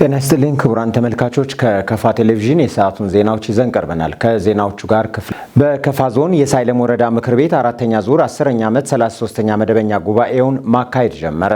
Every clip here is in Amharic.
ጤና ይስጥልኝ ክቡራን ተመልካቾች፣ ከከፋ ቴሌቪዥን የሰዓቱን ዜናዎች ይዘን ቀርበናል። ከዜናዎቹ ጋር ክፍል። በከፋ ዞን የሳይለም ወረዳ ምክር ቤት አራተኛ ዙር 10ኛ ዓመት 33ኛ መደበኛ ጉባኤውን ማካሄድ ጀመረ።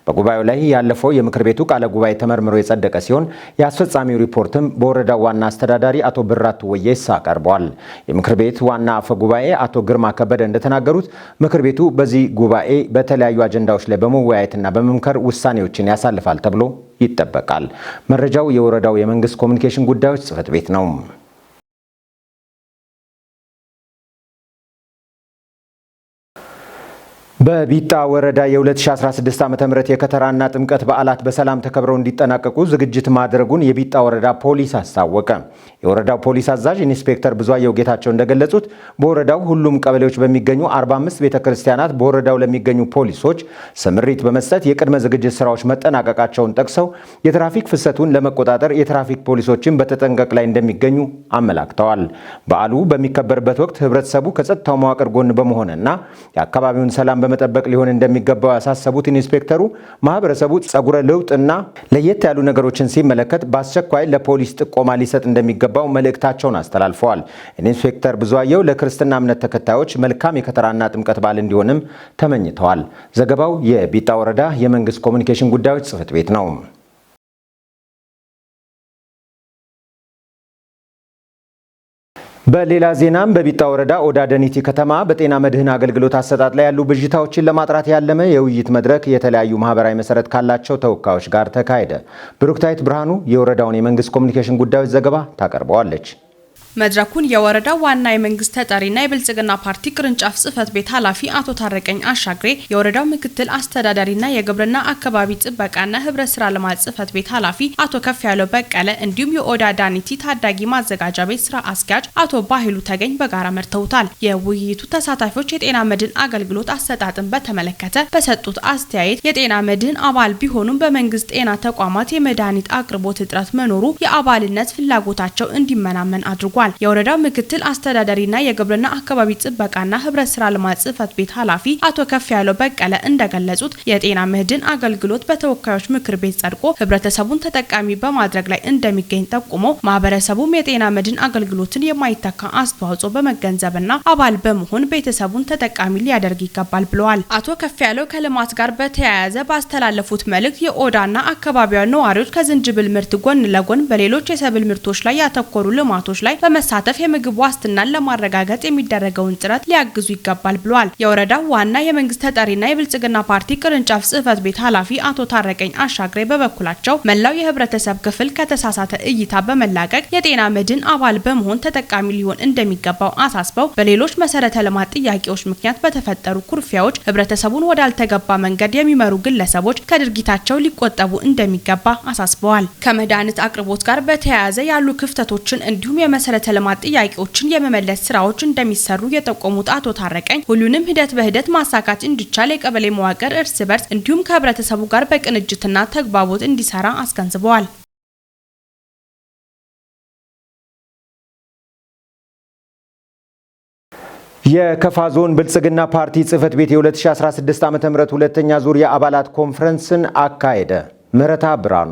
በጉባኤው ላይ ያለፈው የምክር ቤቱ ቃለ ጉባኤ ተመርምሮ የጸደቀ ሲሆን፣ የአስፈጻሚው ሪፖርትም በወረዳው ዋና አስተዳዳሪ አቶ ብራቱ ወየሳ ቀርቧል። የምክር ቤት ዋና አፈ ጉባኤ አቶ ግርማ ከበደ እንደተናገሩት፣ ምክር ቤቱ በዚህ ጉባኤ በተለያዩ አጀንዳዎች ላይ በመወያየትና በመምከር ውሳኔዎችን ያሳልፋል ተብሎ ይጠበቃል። መረጃው የወረዳው የመንግስት ኮሚኒኬሽን ጉዳዮች ጽሕፈት ቤት ነው። በቢጣ ወረዳ የ2016 ዓ.ም የከተራና ጥምቀት በዓላት በሰላም ተከብረው እንዲጠናቀቁ ዝግጅት ማድረጉን የቢጣ ወረዳ ፖሊስ አስታወቀ። የወረዳው ፖሊስ አዛዥ ኢንስፔክተር ብዙአየሁ ጌታቸው እንደገለጹት፣ በወረዳው ሁሉም ቀበሌዎች በሚገኙ 45 ቤተ ክርስቲያናት በወረዳው ለሚገኙ ፖሊሶች ስምሪት በመስጠት የቅድመ ዝግጅት ስራዎች መጠናቀቃቸውን ጠቅሰው፣ የትራፊክ ፍሰቱን ለመቆጣጠር የትራፊክ ፖሊሶችን በተጠንቀቅ ላይ እንደሚገኙ አመላክተዋል። በዓሉ በሚከበርበት ወቅት ህብረተሰቡ ከጸጥታው መዋቅር ጎን በመሆንና የአካባቢውን ሰላም በመጠበቅ ሊሆን እንደሚገባው ያሳሰቡት ኢንስፔክተሩ፣ ማህበረሰቡ ጸጉረ ልውጥና ለየት ያሉ ነገሮችን ሲመለከት በአስቸኳይ ለፖሊስ ጥቆማ ሊሰጥ እንደሚገባው መልእክታቸውን አስተላልፈዋል። ኢንስፔክተር ብዙአየሁ ለክርስትና እምነት ተከታዮች መልካም የከተራና ጥምቀት በዓል እንዲሆንም ተመኝተዋል። ዘገባው የቢጣ ወረዳ የመንግስት ኮሚኒኬሽን ጉዳዮች ጽሕፈት ቤት ነው። በሌላ ዜናም በቢጣ ወረዳ ኦዳ ደኒቲ ከተማ በጤና መድህን አገልግሎት አሰጣጥ ላይ ያሉ ብዥታዎችን ለማጥራት ያለመ የውይይት መድረክ የተለያዩ ማህበራዊ መሰረት ካላቸው ተወካዮች ጋር ተካሄደ። ብሩክታይት ብርሃኑ የወረዳውን የመንግስት ኮሚኒኬሽን ጉዳዮች ዘገባ ታቀርበዋለች። መድረኩን የወረዳው ዋና የመንግስት ተጠሪና የብልጽግና ፓርቲ ቅርንጫፍ ጽህፈት ቤት ኃላፊ አቶ ታረቀኝ አሻግሬ፣ የወረዳው ምክትል አስተዳዳሪና የግብርና አካባቢ ጥበቃና ህብረት ስራ ልማት ጽህፈት ቤት ኃላፊ አቶ ከፍያለው በቀለ እንዲሁም የኦዳ ዳኒቲ ታዳጊ ማዘጋጃ ቤት ስራ አስኪያጅ አቶ ባሂሉ ተገኝ በጋራ መርተውታል። የውይይቱ ተሳታፊዎች የጤና መድህን አገልግሎት አሰጣጥን በተመለከተ በሰጡት አስተያየት፣ የጤና መድህን አባል ቢሆኑም በመንግስት ጤና ተቋማት የመድኃኒት አቅርቦት እጥረት መኖሩ የአባልነት ፍላጎታቸው እንዲመናመን አድርጓል። የወረዳው ምክትል አስተዳዳሪና የግብርና አካባቢ ጥበቃና ህብረት ስራ ልማት ጽህፈት ቤት ኃላፊ አቶ ከፍያለው በቀለ እንደገለጹት፣ የጤና መድህን አገልግሎት በተወካዮች ምክር ቤት ጸድቆ ህብረተሰቡን ተጠቃሚ በማድረግ ላይ እንደሚገኝ ጠቁመው፣ ማህበረሰቡም የጤና መድህን አገልግሎትን የማይተካ አስተዋጽኦ በመገንዘብና አባል በመሆን ቤተሰቡን ተጠቃሚ ሊያደርግ ይገባል ብለዋል። አቶ ከፍያለው ከልማት ጋር በተያያዘ ባስተላለፉት መልእክት፣ የኦዳና አካባቢዋ ነዋሪዎች ከዝንጅብል ምርት ጎን ለጎን በሌሎች የሰብል ምርቶች ላይ ያተኮሩ ልማቶች ላይ በመሳተፍ የምግብ ዋስትናን ለማረጋገጥ የሚደረገውን ጥረት ሊያግዙ ይገባል ብለዋል። የወረዳው ዋና የመንግስት ተጠሪና የብልጽግና ፓርቲ ቅርንጫፍ ጽህፈት ቤት ኃላፊ አቶ ታረቀኝ አሻግሬ በበኩላቸው፣ መላው የህብረተሰብ ክፍል ከተሳሳተ እይታ በመላቀቅ የጤና መድህን አባል በመሆን ተጠቃሚ ሊሆን እንደሚገባው አሳስበው፣ በሌሎች መሰረተ ልማት ጥያቄዎች ምክንያት በተፈጠሩ ኩርፊያዎች ህብረተሰቡን ወዳልተገባ መንገድ የሚመሩ ግለሰቦች ከድርጊታቸው ሊቆጠቡ እንደሚገባ አሳስበዋል። ከመድኃኒት አቅርቦት ጋር በተያያዘ ያሉ ክፍተቶችን እንዲሁም የመሰረተ ልማት ጥያቄዎችን የመመለስ ስራዎች እንደሚሰሩ የጠቆሙት አቶ ታረቀኝ፣ ሁሉንም ሂደት በሂደት ማሳካት እንዲቻል የቀበሌ መዋቅር እርስ በርስ እንዲሁም ከህብረተሰቡ ጋር በቅንጅትና ተግባቦት እንዲሰራ አስገንዝበዋል። የከፋ ዞን ብልጽግና ፓርቲ ጽህፈት ቤት የ2016 ዓ.ም ሁለተኛ ዙር የአባላት ኮንፈረንስን አካሄደ። ምህረታ ብርሃኑ።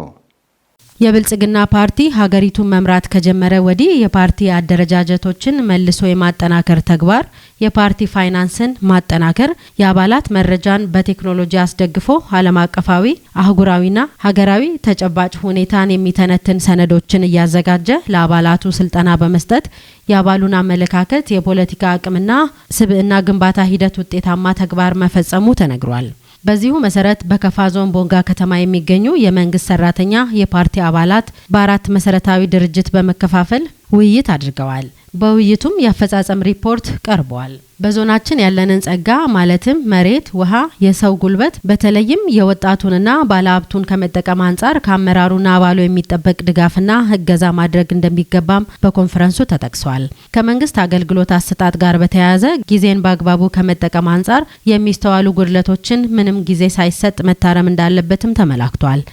የብልጽግና ፓርቲ ሀገሪቱን መምራት ከጀመረ ወዲህ የፓርቲ አደረጃጀቶችን መልሶ የማጠናከር ተግባር፣ የፓርቲ ፋይናንስን ማጠናከር፣ የአባላት መረጃን በቴክኖሎጂ አስደግፎ ዓለም አቀፋዊ፣ አህጉራዊና ሀገራዊ ተጨባጭ ሁኔታን የሚተነትን ሰነዶችን እያዘጋጀ ለአባላቱ ስልጠና በመስጠት የአባሉን አመለካከት፣ የፖለቲካ አቅምና ስብዕና ግንባታ ሂደት ውጤታማ ተግባር መፈጸሙ ተነግሯል። በዚሁ መሰረት በከፋ ዞን ቦንጋ ከተማ የሚገኙ የመንግስት ሰራተኛ የፓርቲ አባላት በአራት መሰረታዊ ድርጅት በመከፋፈል ውይይት አድርገዋል። በውይይቱም የአፈጻጸም ሪፖርት ቀርቧል። በዞናችን ያለንን ጸጋ ማለትም መሬት፣ ውሃ፣ የሰው ጉልበት፣ በተለይም የወጣቱንና ባለሀብቱን ከመጠቀም አንጻር ከአመራሩና አባሉ የሚጠበቅ ድጋፍና እገዛ ማድረግ እንደሚገባም በኮንፈረንሱ ተጠቅሷል። ከመንግስት አገልግሎት አሰጣጥ ጋር በተያያዘ ጊዜን በአግባቡ ከመጠቀም አንጻር የሚስተዋሉ ጉድለቶችን ምንም ጊዜ ሳይሰጥ መታረም እንዳለበትም ተመላክቷል።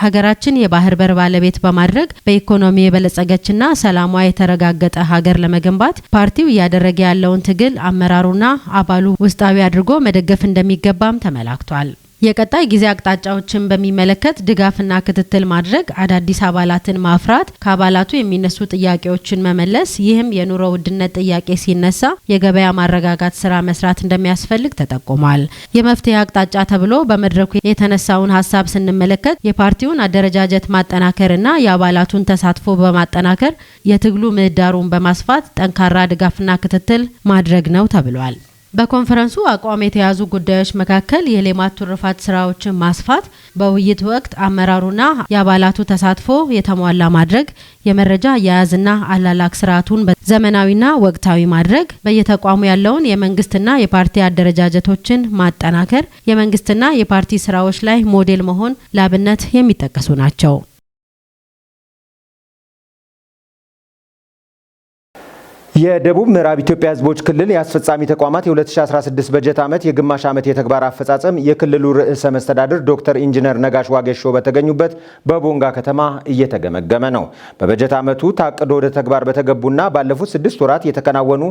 ሀገራችን የባህር በር ባለቤት በማድረግ በኢኮኖሚ የበለጸገችና ሰላሟ የተረጋገጠ ሀገር ለመገንባት ፓርቲው እያደረገ ያለውን ትግል አመራሩና አባሉ ውስጣዊ አድርጎ መደገፍ እንደሚገባም ተመላክቷል። የቀጣይ ጊዜ አቅጣጫዎችን በሚመለከት ድጋፍና ክትትል ማድረግ፣ አዳዲስ አባላትን ማፍራት፣ ከአባላቱ የሚነሱ ጥያቄዎችን መመለስ፣ ይህም የኑሮ ውድነት ጥያቄ ሲነሳ የገበያ ማረጋጋት ስራ መስራት እንደሚያስፈልግ ተጠቁሟል። የመፍትሄ አቅጣጫ ተብሎ በመድረኩ የተነሳውን ሀሳብ ስንመለከት የፓርቲውን አደረጃጀት ማጠናከርና የአባላቱን ተሳትፎ በማጠናከር የትግሉ ምህዳሩን በማስፋት ጠንካራ ድጋፍና ክትትል ማድረግ ነው ተብሏል። በኮንፈረንሱ አቋም የተያዙ ጉዳዮች መካከል የሌማት ትሩፋት ስራዎችን ማስፋት፣ በውይይት ወቅት አመራሩና የአባላቱ ተሳትፎ የተሟላ ማድረግ፣ የመረጃ አያያዝና አላላክ ስርዓቱን ዘመናዊና ወቅታዊ ማድረግ፣ በየተቋሙ ያለውን የመንግስትና የፓርቲ አደረጃጀቶችን ማጠናከር፣ የመንግስትና የፓርቲ ስራዎች ላይ ሞዴል መሆን ለአብነት የሚጠቀሱ ናቸው። የደቡብ ምዕራብ ኢትዮጵያ ሕዝቦች ክልል የአስፈጻሚ ተቋማት የ2016 በጀት ዓመት የግማሽ ዓመት የተግባር አፈጻጸም የክልሉ ርዕሰ መስተዳድር ዶክተር ኢንጂነር ነጋሽ ዋጌሾ በተገኙበት በቦንጋ ከተማ እየተገመገመ ነው። በበጀት ዓመቱ ታቅዶ ወደ ተግባር በተገቡና ባለፉት 6 ወራት የተከናወኑ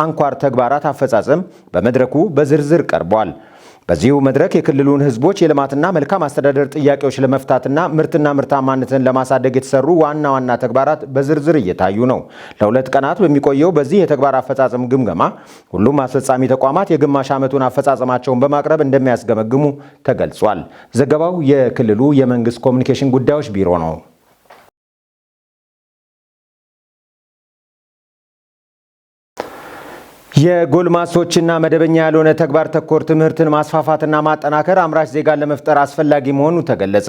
አንኳር ተግባራት አፈጻጸም በመድረኩ በዝርዝር ቀርቧል። በዚሁ መድረክ የክልሉን ህዝቦች የልማትና መልካም አስተዳደር ጥያቄዎች ለመፍታትና ምርትና ምርታማነትን ለማሳደግ የተሰሩ ዋና ዋና ተግባራት በዝርዝር እየታዩ ነው። ለ2 ቀናት በሚቆየው በዚህ የተግባር አፈጻጸም ግምገማ ሁሉም አስፈጻሚ ተቋማት የግማሽ ዓመቱን አፈጻጸማቸውን በማቅረብ እንደሚያስገመግሙ ተገልጿል። ዘገባው የክልሉ የመንግስት ኮሚኒኬሽን ጉዳዮች ቢሮ ነው። የጎልማሶችና መደበኛ ያልሆነ ተግባር ተኮር ትምህርትን ማስፋፋትና ማጠናከር አምራች ዜጋን ለመፍጠር አስፈላጊ መሆኑ ተገለጸ።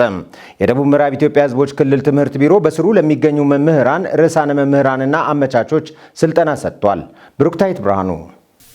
የደቡብ ምዕራብ ኢትዮጵያ ሕዝቦች ክልል ትምህርት ቢሮ በስሩ ለሚገኙ መምህራን፣ ርዕሳነ መምህራንና አመቻቾች ስልጠና ሰጥቷል። ብሩክታይት ብርሃኑ።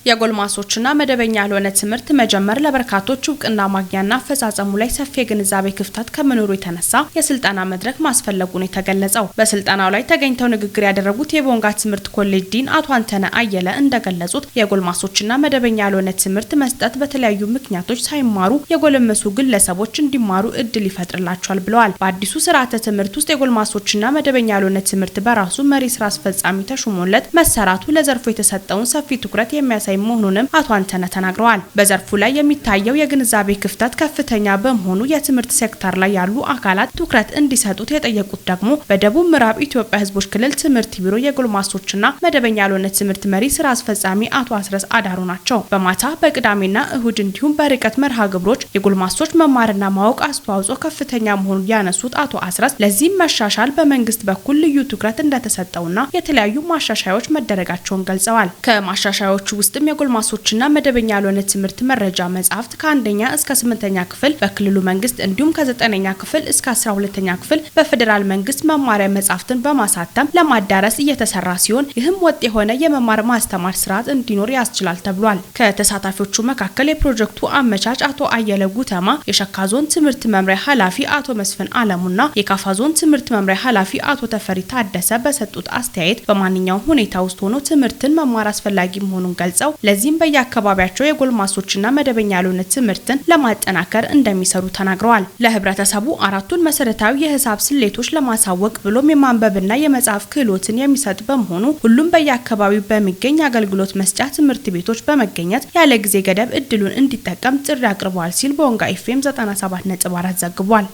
የጎልማሶችና መደበኛ ያልሆነ ትምህርት መጀመር ለበርካቶች እውቅና ማግኛና አፈጻጸሙ ላይ ሰፊ የግንዛቤ ክፍተት ከመኖሩ የተነሳ የስልጠና መድረክ ማስፈለጉ ነው የተገለጸው። በስልጠናው ላይ ተገኝተው ንግግር ያደረጉት የቦንጋ ትምህርት ኮሌጅ ዲን አቶ አንተነ አየለ እንደገለጹት፣ የጎልማሶችና መደበኛ ያልሆነ ትምህርት መስጠት በተለያዩ ምክንያቶች ሳይማሩ የጎለመሱ ግለሰቦች እንዲማሩ እድል ይፈጥርላቸዋል ብለዋል። በአዲሱ ስርዓተ ትምህርት ውስጥ የጎልማሶችና መደበኛ ያልሆነ ትምህርት በራሱ መሪ ስራ አስፈጻሚ ተሹሞለት መሰራቱ ለዘርፉ የተሰጠውን ሰፊ ትኩረት የሚያሳይ መሆኑንም አቶ አንተነ ተናግረዋል። በዘርፉ ላይ የሚታየው የግንዛቤ ክፍተት ከፍተኛ በመሆኑ የትምህርት ሴክተር ላይ ያሉ አካላት ትኩረት እንዲሰጡት የጠየቁት ደግሞ በደቡብ ምዕራብ ኢትዮጵያ ሕዝቦች ክልል ትምህርት ቢሮ የጎልማሶችና መደበኛ ያልሆነ ትምህርት መሪ ስራ አስፈጻሚ አቶ አስረስ አዳሩ ናቸው። በማታ፣ በቅዳሜና እሁድ እንዲሁም በርቀት መርሃ ግብሮች የጎልማሶች መማርና ማወቅ አስተዋጽኦ ከፍተኛ መሆኑን ያነሱት አቶ አስረስ፣ ለዚህም መሻሻል በመንግስት በኩል ልዩ ትኩረት እንደተሰጠውና የተለያዩ ማሻሻያዎች መደረጋቸውን ገልጸዋል። ከማሻሻያዎቹ ውስጥም የጎልማሶችና መደበኛ ያልሆነ ትምህርት መረጃ መጽሐፍት ከአንደኛ እስከ ስምንተኛ ክፍል በክልሉ መንግስት እንዲሁም ከዘጠነኛ ክፍል እስከ 12ኛ ክፍል በፌዴራል መንግስት መማሪያ መጽሐፍትን በማሳተም ለማዳረስ እየተሰራ ሲሆን፣ ይህም ወጥ የሆነ የመማር ማስተማር ስርዓት እንዲኖር ያስችላል ተብሏል። ከተሳታፊዎቹ መካከል የፕሮጀክቱ አመቻች አቶ አየለ ጉተማ፣ የሸካ ዞን ትምህርት መምሪያ ኃላፊ አቶ መስፍን አለሙና የካፋ ዞን ትምህርት መምሪያ ኃላፊ አቶ ተፈሪ ታደሰ በሰጡት አስተያየት፣ በማንኛውም ሁኔታ ውስጥ ሆኖ ትምህርትን መማር አስፈላጊ መሆኑን ገልጸው፣ ለዚህም በየአካባቢያቸው የጎልማሶችና መደበኛ ያልሆነ ትምህርትን ለማጠናከር እንደሚሰሩ ተናግረዋል። ለህብረተሰቡ አራቱን መሰረታዊ የሂሳብ ስሌቶች ለማሳወቅ ብሎም የማንበብና የመጻፍ ክህሎትን የሚሰጥ በመሆኑ ሁሉም በየአካባቢው በሚገኝ አገልግሎት መስጫ ትምህርት ቤቶች በመገኘት ያለ ጊዜ ገደብ እድሉን እንዲጠቀም ጥሪ አቅርበዋል ሲል ቦንጋ ኤፍኤም 97.4 ዘግቧል።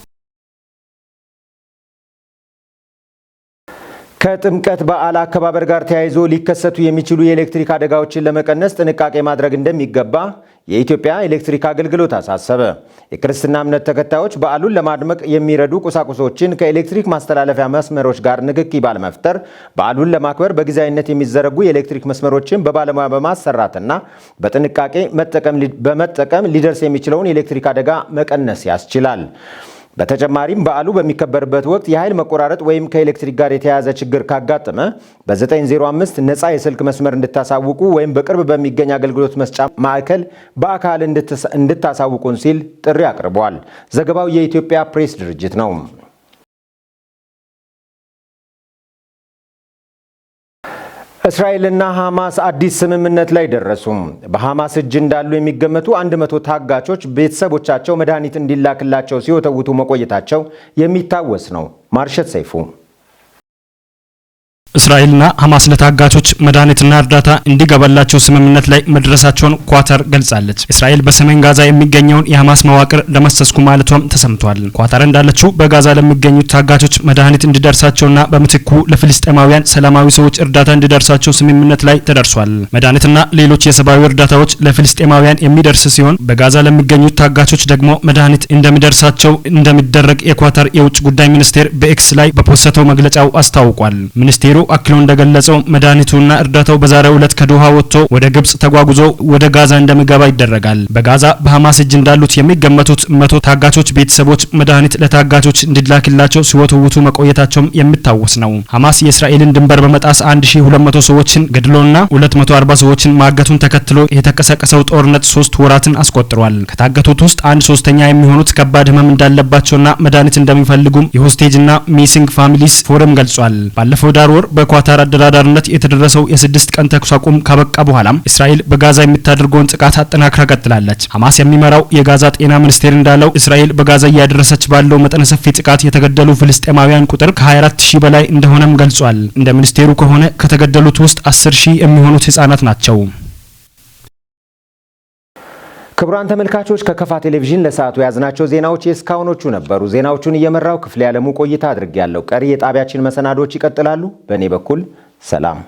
ከጥምቀት በዓል አከባበር ጋር ተያይዞ ሊከሰቱ የሚችሉ የኤሌክትሪክ አደጋዎችን ለመቀነስ ጥንቃቄ ማድረግ እንደሚገባ የኢትዮጵያ ኤሌክትሪክ አገልግሎት አሳሰበ። የክርስትና እምነት ተከታዮች በዓሉን ለማድመቅ የሚረዱ ቁሳቁሶችን ከኤሌክትሪክ ማስተላለፊያ መስመሮች ጋር ንክኪ ባለመፍጠር፣ በዓሉን ለማክበር በጊዜያዊነት የሚዘረጉ የኤሌክትሪክ መስመሮችን በባለሙያ በማሰራትና በጥንቃቄ በመጠቀም ሊደርስ የሚችለውን የኤሌክትሪክ አደጋ መቀነስ ያስችላል። በተጨማሪም በዓሉ በሚከበርበት ወቅት የኃይል መቆራረጥ ወይም ከኤሌክትሪክ ጋር የተያያዘ ችግር ካጋጠመ በ905 ነፃ የስልክ መስመር እንድታሳውቁ ወይም በቅርብ በሚገኝ አገልግሎት መስጫ ማዕከል በአካል እንድታሳውቁን ሲል ጥሪ አቅርበዋል። ዘገባው የኢትዮጵያ ፕሬስ ድርጅት ነው። እስራኤልና ሐማስ አዲስ ስምምነት ላይ ደረሱ። በሐማስ እጅ እንዳሉ የሚገመቱ 100 ታጋቾች ቤተሰቦቻቸው መድኃኒት እንዲላክላቸው ሲወተውቱ መቆየታቸው የሚታወስ ነው። ማርሸት ሰይፉ። እስራኤልና ሐማስ ለታጋቾች መድኃኒትና እርዳታ እንዲገባላቸው ስምምነት ላይ መድረሳቸውን ኳታር ገልጻለች። እስራኤል በሰሜን ጋዛ የሚገኘውን የሐማስ መዋቅር ደመሰስኩ ማለቷም ተሰምቷል። ኳታር እንዳለችው በጋዛ ለሚገኙት ታጋቾች መድኃኒት እንዲደርሳቸውና በምትኩ ለፍልስጤማውያን ሰላማዊ ሰዎች እርዳታ እንዲደርሳቸው ስምምነት ላይ ተደርሷል። መድኃኒትና ሌሎች የሰብአዊ እርዳታዎች ለፍልስጤማውያን የሚደርስ ሲሆን፣ በጋዛ ለሚገኙት ታጋቾች ደግሞ መድኃኒት እንደሚደርሳቸው እንደሚደረግ የኳታር የውጭ ጉዳይ ሚኒስቴር በኤክስ ላይ በፖሰተው መግለጫው አስታውቋል። ሚኒስቴሩ አክሎ እንደገለጸው መድኃኒቱና እርዳታው በዛሬው ዕለት ከዶሃ ወጥቶ ወደ ግብጽ ተጓጉዞ ወደ ጋዛ እንደሚገባ ይደረጋል። በጋዛ በሐማስ እጅ እንዳሉት የሚገመቱት 100 ታጋቾች ቤተሰቦች መድኃኒት ለታጋቾች እንዲላክላቸው ሲወተውቱ መቆየታቸውም የሚታወስ ነው። ሐማስ የእስራኤልን ድንበር በመጣስ 1200 ሰዎችን ገድሎና 240 ሰዎችን ማገቱን ተከትሎ የተቀሰቀሰው ጦርነት 3 ወራትን አስቆጥሯል። ከታገቱት ውስጥ አንድ ሶስተኛ የሚሆኑት ከባድ ህመም እንዳለባቸውና መድኃኒት እንደሚፈልጉም የ Hostage እና Missing Families Forum ገልጿል። ባለፈው ህዳር ወር በኳታር አደራዳሪነት የተደረሰው የ6 ቀን ተኩስ አቁም ካበቃ በኋላም እስራኤል በጋዛ የምታደርገውን ጥቃት አጠናክራ ቀጥላለች። ሐማስ የሚመራው የጋዛ ጤና ሚኒስቴር እንዳለው እስራኤል በጋዛ እያደረሰች ባለው መጠነ ሰፊ ጥቃት የተገደሉ ፍልስጤማውያን ቁጥር ከ24 ሺህ በላይ እንደሆነም ገልጿል። እንደ ሚኒስቴሩ ከሆነ ከተገደሉት ውስጥ 10 ሺህ የሚሆኑት ህጻናት ናቸው። ክቡራን ተመልካቾች፣ ከከፋ ቴሌቪዥን ለሰዓቱ የያዝናቸው ዜናዎች የእስካሁኖቹ ነበሩ። ዜናዎቹን እየመራው ክፍሌ ያለሙ ቆይታ አድርጌያለሁ። ቀሪ የጣቢያችን መሰናዶዎች ይቀጥላሉ። በእኔ በኩል ሰላም።